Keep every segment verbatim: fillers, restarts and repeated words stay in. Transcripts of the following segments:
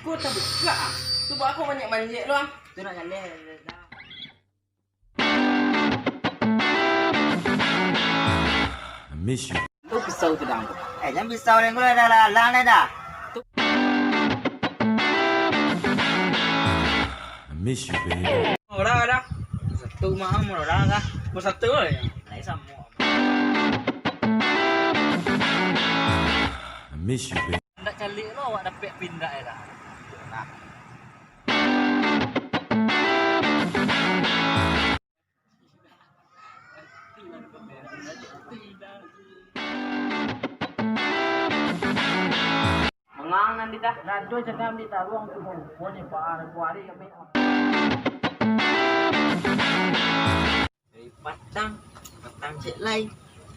Kok tabukak ah? Tu baa kok manjek-manjek tu ah? Tu nak jaleh dah. I miss you. Tu pisau tu dah. Eh, jan pisau den, ko lah dah lalang dah. Tu I miss you, baby. Orang dah. Satu mah orang dah. Mau satu lah ya. Lain sama. I miss you, baby. Ndak caliak lo awak dapek pindah dah. Nah. Mangang nan di dah. Nado jangan ditaruang tu, pokoknya Pak Arif Wari kami. Dari patang, patang cek lai.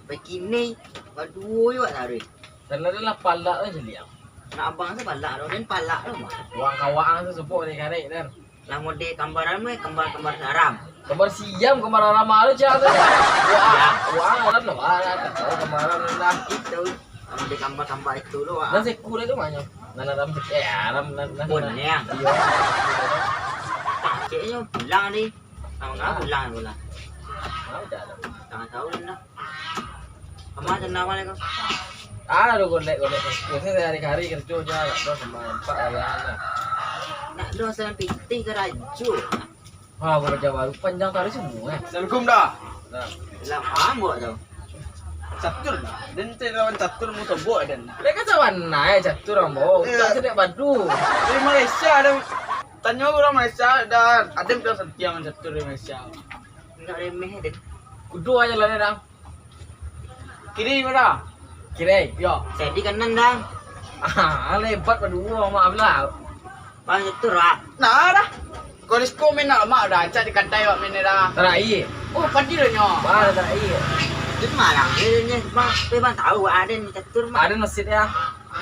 Pai kini, baduo yo awak taruih. Salah lah palak lah caliak. Nak abang tu palak tu, den palak tu mah. Wang kawang tu sepok ni karek dan. Lah mode gambar anu, gambar-gambar haram. Gambar siam, gambar haram alu cak tu. Wah, wah, haram lah, wah, haram. Oh, gambar haram lah. Itu, mode gambar-gambar itu tu, wah. Dan seku dah tu banyak. Nan haram, eh, haram, nan, nan. Pun, ya. Iya. Ceknya pulang ni. Tahu nggak pulang, pulang. Ah, udah lah. Tangah tahun dah. Ama tenang mana kau? Ah, lu golek-golek. Biasanya sehari-hari kerja je lah. Terus sama empat hari lah. Nak dosa pitih karajo. Wah, gua kerja baru panjang tadi semua eh. Assalamualaikum dah. Nah. Lah, ambok tu. Catur lah. Den tu lawan catur mau tobok den. Dia kan cawan naik catur ambo. Eh. Tak sedek badu. Di Malaysia ada. Tanyo urang Malaysia, dah, ado nan santiang catur di Malaysia. Indak remeh, deh. Kudo aja lah, dang. Kiri, mana? Kiri? Yo. Jadi kanan, dang. Ah, lebat baduo, maaf lah. Bang, catur, ah. Nah, dah. Kau disko main nak lemak dah, acak di kadai wak main dah. Tarai. Oh, padi dah nyo. Bah, tarai. Itu malang dia ni, bang. Tapi bang tahu ada ni catur, bang. Ada nasib ya.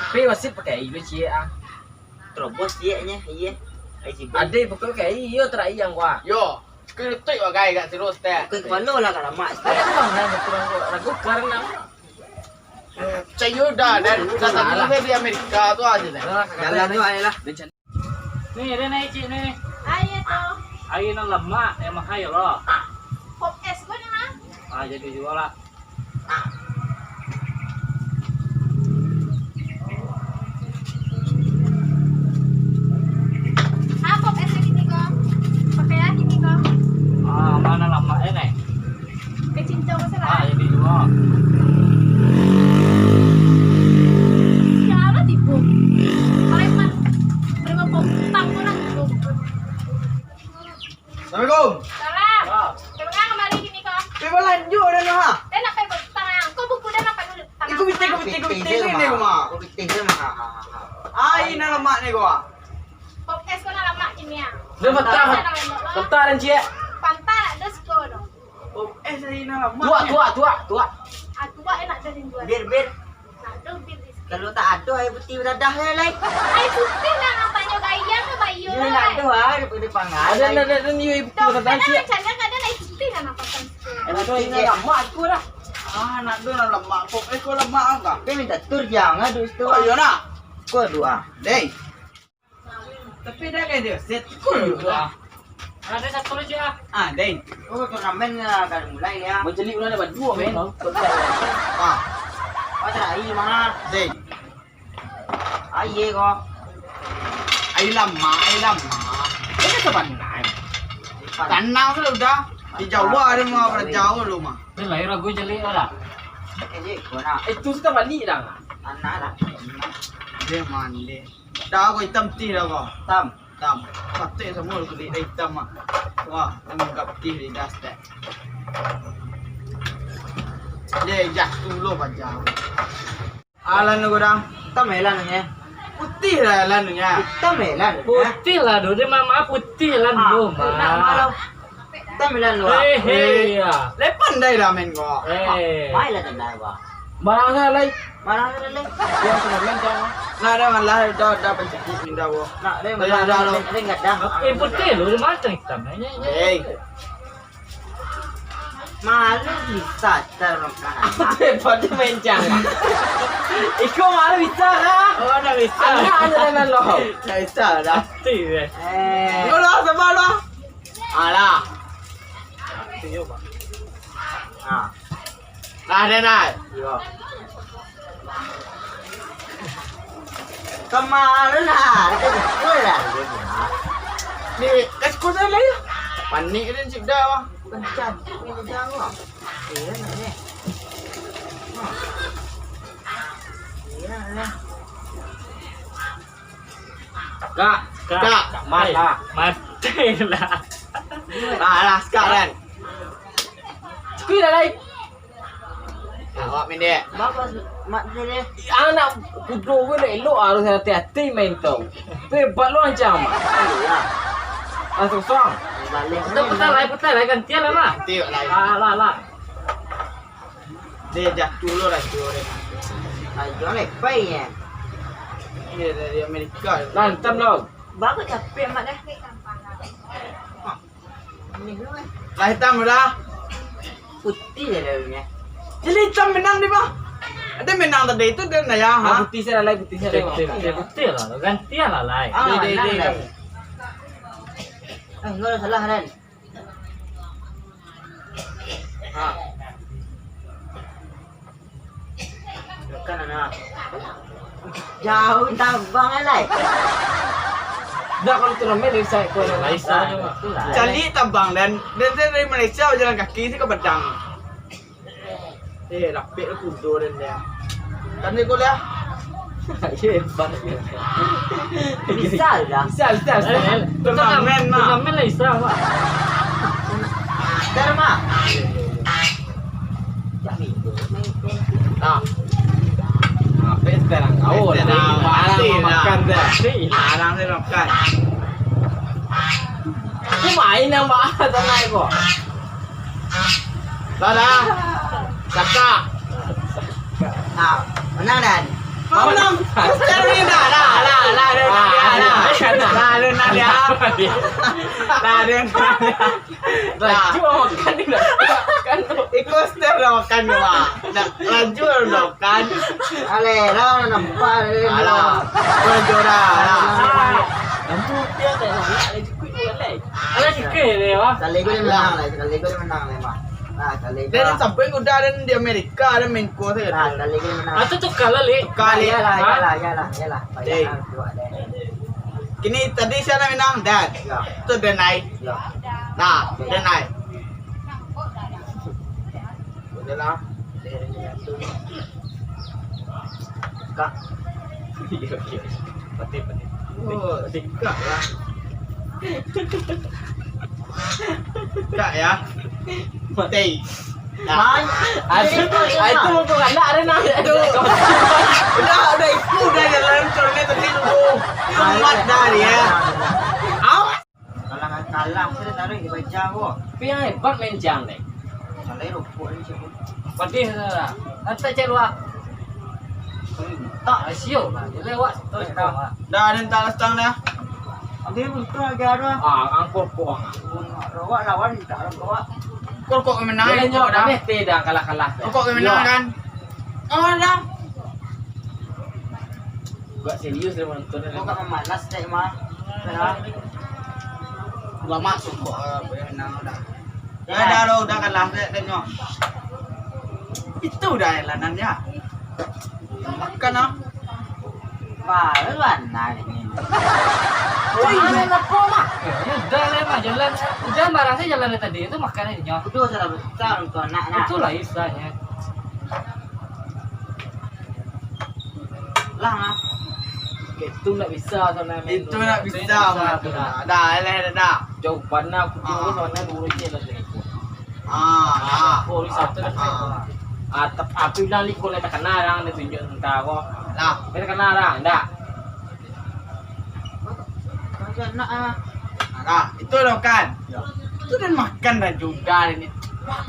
Tapi wasit pakai ibu ciek ah. Terobos cieknyo, iyo. Ai, cibo. Ade, pokok kayak iyo terakhir yang gua. Yo, keretek bagai gak terus teh. Bukan kepala lah, Kak Lamak. Ada tu bang, yang kurang gua. Ragu karena. Cayo dah, dan datang saya di Amerika tu aja deh. Jalan tu aja lah. Ni, dia naik cik ni. Ayo tu. Ayo nan lemak, yang mahal ya Allah. Pop es pun ya, Mang? Ah, jadi jual lah. Apo es lagi tigo? Pakai lagi tigo. Ah, mana lama ya, Nek? Kecincau masa lah. Ah, ini dua. Siapa tipu? Preman. Preman pompang orang tipu. Assalamualaikum. Salam. Salam. Kemana kembali kini kau? Pai balanjo dah noh, ha? Dah nak pai berutang. Kau buku dah nak pai berutang. Iko pitih, iko pitih, iko pitih ni, ni rumah. Iko pitih ni, mah. Ai, nak lemak ni, gua. Pop es kau nak lemak kini, ah? Dah patah. Patah dan ciek. Patah nak dos kau dong. Pop es ai nak lemak. Tuak, tuak, tuak, tuak. Ah, tuak enak dah jual. Bir, bir. Kalau tak ado aia putih badadah se lai. Aia putih lah nampaknyo gayang tu, Bayu. Iyo, nak ado ah, daripada pangan. Ado, ado, ado, ni aia putih badadah. Kadang-kadang aia putih lah nampaknyo. Aia putih ni lemak aku dah. Ah, nak ado lah lemak. Kok, eh, kok lemak ah, kak? Kau minta tur jangan ado situ. Oh, iyo nak. Kau doa. Deh. Tapi dah kayak dia, set. Cool juga. Ada satu lagi ah. Ah, Deng. Oh, turnamen lah, kalau mulai ya. Menjelik ulah dapat dua, men. Ah. Kau terakhir mah. Deng. Aye kau. Ayo lama, ayo lama. Ini sebenarnya. Tanang sudah udah. Di Jawa ada mah, pada jauh lu mah. Ini lahir aku jelik lah. Jelik, kau nak. Itu sudah balik dah. Tanah lah. Dia mandi. Dah, aku hitam putih dah, aku. Hitam. Hitam. Patut samo kulit dah hitam, ah. Wah, enggak putih di das, dah. Dia jas dulu, paja. Alan tu, Godang. Hitam, Elan, nya. Putih lah, Elan, nya. Hitam, Elan, nya. Putih lah, tu. Dia mama putih lah, ah, tu, mah. Hitam, Elan, tu, ah. Hei, hei, eh, ya. Lepan dai lah, men, kau. Eh. Mai lah, tendai, kau. Barang salah lai. Barang salah lai. Yang salah lai, jangan. Nah, dah malah, dah, dah pancakik pindah, wo. Nak, dah, dah, malah, dah, dah, lo. Dah, dah, dah. Eh, putih lo, dia macam hitam, eh, eh, eh. Hei. Malu bisa taruh kanan. Apa tu, hebat tu main jang? Iko malu bisa lah. Oh, ndak bisa. Anak ada dalam lo. Ndak bisa dah. Mati deh. Eh. Iko lah, sabar lah. Alah. Ah. Nah, dah, dah. Iyo. Kamarin lah, kita jemput lah. Ni, kasih kuasa lah ya. Panik dia cip dah, wah. Bukan cantik ni, dia jawab. Iya, nak ni. Hah. Iya, nak ni. Kak, Kak, Kak, Kak, mat eh, lah. Mati lah. Nah, lah, sekarang. Cukui lah, lai. Awak mindek. Bagus, mat tadi. Anak kudo gue nak elok harus hati-hati main tau. Tu hebat lo ancam, Mak. Iya. Ah, susah. Balik. Putar, putar, lai, putar, lai, gantian lah, Mak. Ganti, lai. Ah, lah, lah. Dia jatuh lo lah tu orang. Ayo, lepai ya. Dia dari Amerika. Lantam lo. Bagus capek, Mak, dah. Hah. Ini dulu, eh. Lah hitam dah. Putih dia dalamnya. Jadi hitam menang dia, Bang. Ada menang tadi itu dan daya, ha? Ah, putih saya lah, putih saya. Putih, putih, putih lah. Gantian lah, lai. Ah, deh, deh, menang, deh, lai. Eh, enggak ada salah, Ren. Ha. Kan anak. Jauh tabang, lai. Dah, kalau turnamen dari saya, kalau Malaysia tu, Mak. Itulah. Cari tabang dan, dan saya dari Malaysia berjalan kaki sih ke Padang. Eh, rapik lah kudo dan dia. Kan dia kuliah. Iya, hebat. Bisa lah. Bisa, bisa, bisa. Eh, eh, turnamen, Mak. Turnamen lah bisa, Mak. Dar, Mak. Nah. Nah, pesta lah. Oh, pesta lah. Barang pasti lah. Makan dah. Barang ni makan. Tu main yang bahas tanah ko. Dah, dah. Cakap. Nah, menang, Dan. Menang. Sekarang ni dah, dah, dah, dah, dah, dah, dah. Dah, dah, dah, dah. Dah, dah, dah. Laju makan ni, dah. Iko step dah makan ni, Mak. Nak laju dah makan. Aleh, dah nampak ni. Alah. Laju dah, dah. Laju dia dah nak laju kuih dulu, leh. Alah, sikit je, Mak. Sekali gue dia menang lah, sekali gue dia menang lah, Mak. Nah, sekali gue. Dan sampai udah ada di Amerika, ada main kos saja. Nah, sekali gue dia menang. Atau tukar lah, leh. Tukar, leh. Iyalah, iyalah, iyalah, iyalah. Payah lah, buat deh. Kini tadi siapa nak menang? Dan. Ya. Tu Dan ai. Ya. Nah, oke. Dan ai. Udahlah. Kak. Iya, iya. Pati, pati. Oh, sikap lah. Kak ya. Mati. Nah. Itu, itu muka anak ada nak. Itu. Udah, udah itu udah jalan turunnya tadi dulu. Kuat dah dia. Au. Kalah, kalah, sudah taruh di baja ko. Tapi yang hebat main jang deh. Salah rokok ni siapa? Pedih tu lah. Nanti cek luar. Tak, siok lah. Dia lewat. Terus kau lah. Dah, ada tak letang dah. Habis betul lagi ada. Ah, angkor kok. Rawak lawan tak rawak. Kok, kok menang. Dia kok dah. Dah, kalah-kalah. Kok menang kan? Oh, dah. Gak serius dia menonton. Kok gak memanas dek mah? Gak masuk kok, eh, boleh menang udah. Ya, dah lo, udah kalah dek, dek nyo. Itu udah elanannya. Makan ah. Baru anak ini. Woi, ini apa mah? Udah lah mah jalan. Udah barang saya jalan dari tadi itu makan aja. Itu salah besar untuk anak nak. Itulah istilahnya. Lah, ah. Itu nak bisa sana. Itu nak bisa, Mak. Dah, dah, dah, dah. Jauh pandai aku tu, sana dulu je lah. Ah, ah. Oh, di satu. Ah, tapi bilang liko nak terkenal orang dia tunjuk entah apa. Lah. Dia terkenal orang, dah. Macam nak ah. Nah, itu lo kan. Itu dan makan dah juga ini.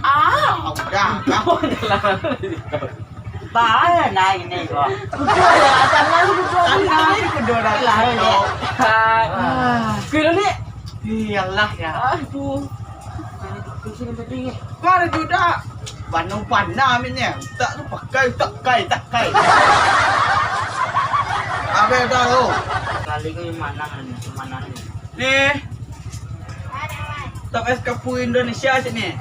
Ah, udah. Bah, nah ini kok. Kudu ya, tangan kudu. Tangan kudu dah. Lah, ya. Kudu ni. Iyalah ya. Aduh. Kau ada judak. Panah-panah aminnyo. Tak tu pakai, tak kai, tak kai. Apa yang tahu? Kali ko yang manang ni, yang manang ni. Ni. Top es kapu Indonesia sini.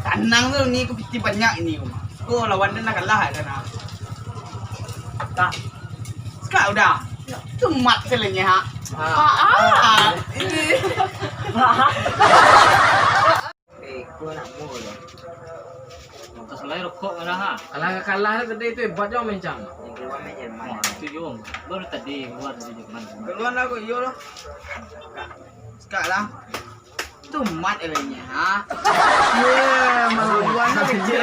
Tanang tu ni, kapiti banyak ini. Ko lawan den lah kalah dah nah. Tak. Sekak udah. Tumat selenge ha. Ha. Ha. Ini. Eh, ko nak mu lo. Mantas lai rokok mana ha? Kalah-kalah tadi tu hebat jo mancang. Yang keluar main Jerman. Wah, itu yo. Baru tadi keluar dari Jerman. Keluar lah ko, iyo lah. Sekak lah. Tumat eloknya ha. Ye, malawan lah kecil.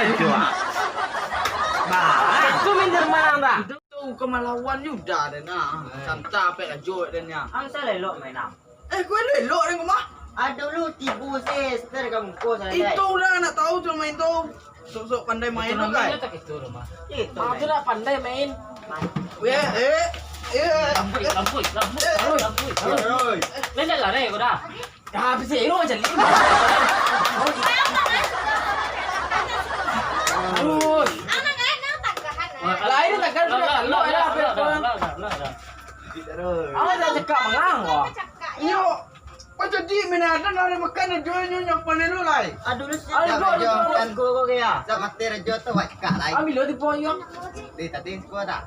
Bah, itu main Jerman dah. Itu kau malawan Yuda dan ah. Santa pek lajok dan ya. Ang salah elok main ah. Eh, kau elok-elok dan kau mah. Aduh lu tibu sister kamu kau salah. Itu lah nak tahu tu main tu. Sok-sok pandai main tu kan. Itu rumah. Itu. Ah, tu nak pandai main. Weh, eh, eh. Lampui, lampui, lampui, lampui, lampui. Oi. Lain dah lah, Rek, kau dah. Ah, bisa elok macam ni. Aduh. Lain tak kan sudah elok ya, apa kau. Awak dah cakap mengang, wah. Iyo. Macam di mana ada nari makan ajo nyo nyampan dulu lai. Aduh, lu sih. Aduh, aduh, aduh, aduh. Kau, kau, kau, ya. Dah mati rajo tu, wak cakak lai. Ambil lo di pojok. Di tadi kau dah.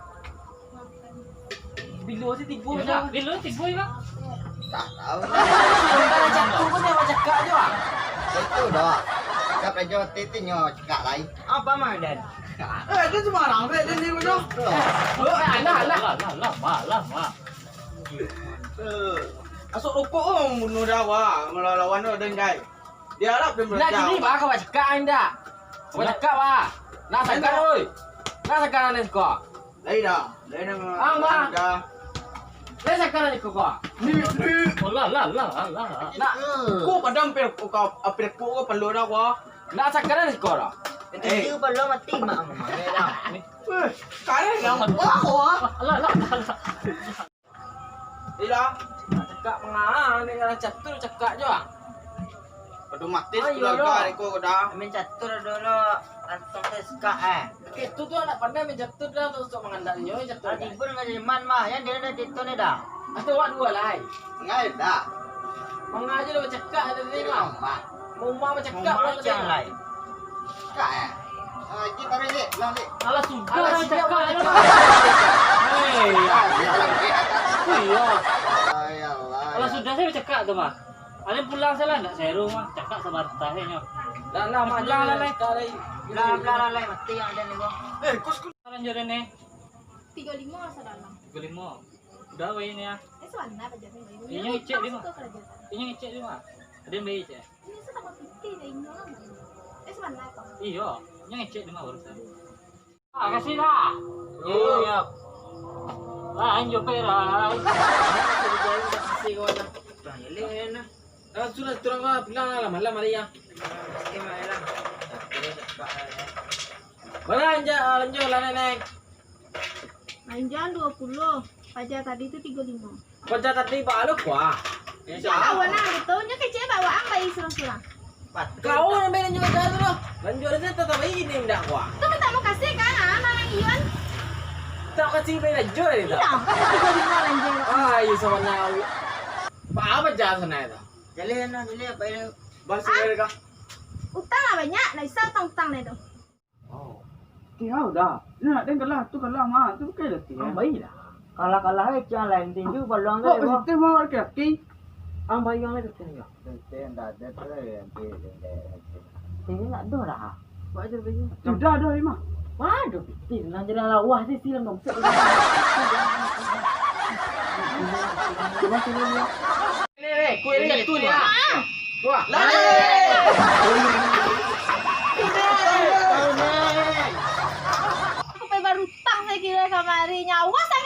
Bilo si tibo. Bilo tibo, Bang. Tak tahu. Kalau jatuh pun dia cakak je, Bang. Itu dah. Siapa rajo titi nyo cakak lai. Apa, Mang Dan? Eh, dia sembarang, Bek, dia ni, Bang. Oh, alah, alah. Alah, alah, alah, alah. Asok rokok tu mambunuh dah, wah. Malawan-lawan tu, den, guys. Dia harap dia nak meledak. Gini, bah, kau cakap, indak? Kau cakap, bah. Nak sakan, oi. Nak sakan, Anes, kau. Lain dah. Lain dah. Ah, bah. Dah. Lain sakan, Anes, kau. Ni, ni. Oh, lah, lah, lah, lah. Nak. Kau padam, per-, kau, apa, kau, kau perlu dah, wah. Nak sakan, Anes, kau dah. Eh. Dia perlu mati, mak, mak, mak, dah. Eh, kalian yang wah, wah. Lah, lah, lah, lah. Iyo. Cakak mangang, ni kalau catur cakak jo. Otomatis keluarga iko dah. Main catur dulu, kantong tu sekak, eh. Itu tu anak pandai main catur dah, tu sok mangandaknyo catur. Tibo dengan Jerman mah, yang dia ada itu ni dah. Atau awak dua lai. Ngai dah. Mangaja dah bacakak tadi mah. Rumah bacakak. Rumah pun macam tadi lai. Kak, eh? Ah, Ji, taruh, Ji. Pulang, Ji. Alah, sudah. Alah, lah, sudah cakap, lah. Cakap. Hei. Ah, iya, lah, Ji. Oh, iya. Ay, Allah, alah, ya. Sudah saya cakap tu, mah. Kalian pulang saja lah, ndak seru, mah. Cakap sabanta saja, nyo. Dah, lah, mak, pulang lah, jangan lai. Sekarang. Pulang, pulang lah, lai. Mati yang ada ni, Bang. Eh, kus, kus. Lanjut ni. Tiga lima rasa dalam. Tiga lima. Udah, weh, ini, ya. Eh, sebenarnya aja ni, weh. Ini ngecek di mana? Ini ngecek di mana? Ada yang baik, cek? Ini sama putih deh, ini orang. Eh, sebenarnya apa? Iyo, ini ngecek di mana barusan? Ah, kasih dah. Iyo, iyo. Ah, anjo perai. Kasih kawan lah. Bang, eleh, eleh, nah. Ah, sudah, turun lah, pulang lah, malam hari ya. Oke, Mak, ya lah. Mana anja-, lanjut lah, Nenek. Anjan dua puluh, paja tadi tu tiga lima. Paja tadi ba lo kuah. Indak tahu nah, betul nyo kecek bawaan bayi surang-surang. Kau nan bayi nyo paja tu lah. Lanjut aja tetap bayi ni indak kuah. Tu minta makasih kan, ah, nang Ion. Tak kasih bayi lanjut tadi tu. Iya, tiga lima lanjut. Ah, iya, sama nau. Ba apa paja sana itu? Jaleh nah, jaleh apa ini? Bahasa mereka. Utang lah banyak, nak isa utang-utang dah tu. Oh. Tiau dah. Nak den kalah, tu kalah mah. Tu bukan latihan. Ang bayi lah. Kalah-kalah eh, ciang lain tinju, baluang tu. Kok itu mau laki-laki? Ang bayi ang laki-laki. Tinju ndak ada tu, nanti, nanti. Tinju ndak ada dah. Buat aja bayi. Sudah dah, Imah. Waduh, piti, nang jalan lawah sih, silang dompet. Coba sini lihat. Ni, ni, kuih ni jatuh ni, ah. Wah. Lah, ni. Aku pai barutang sajo kiro kamari. Nyawa sa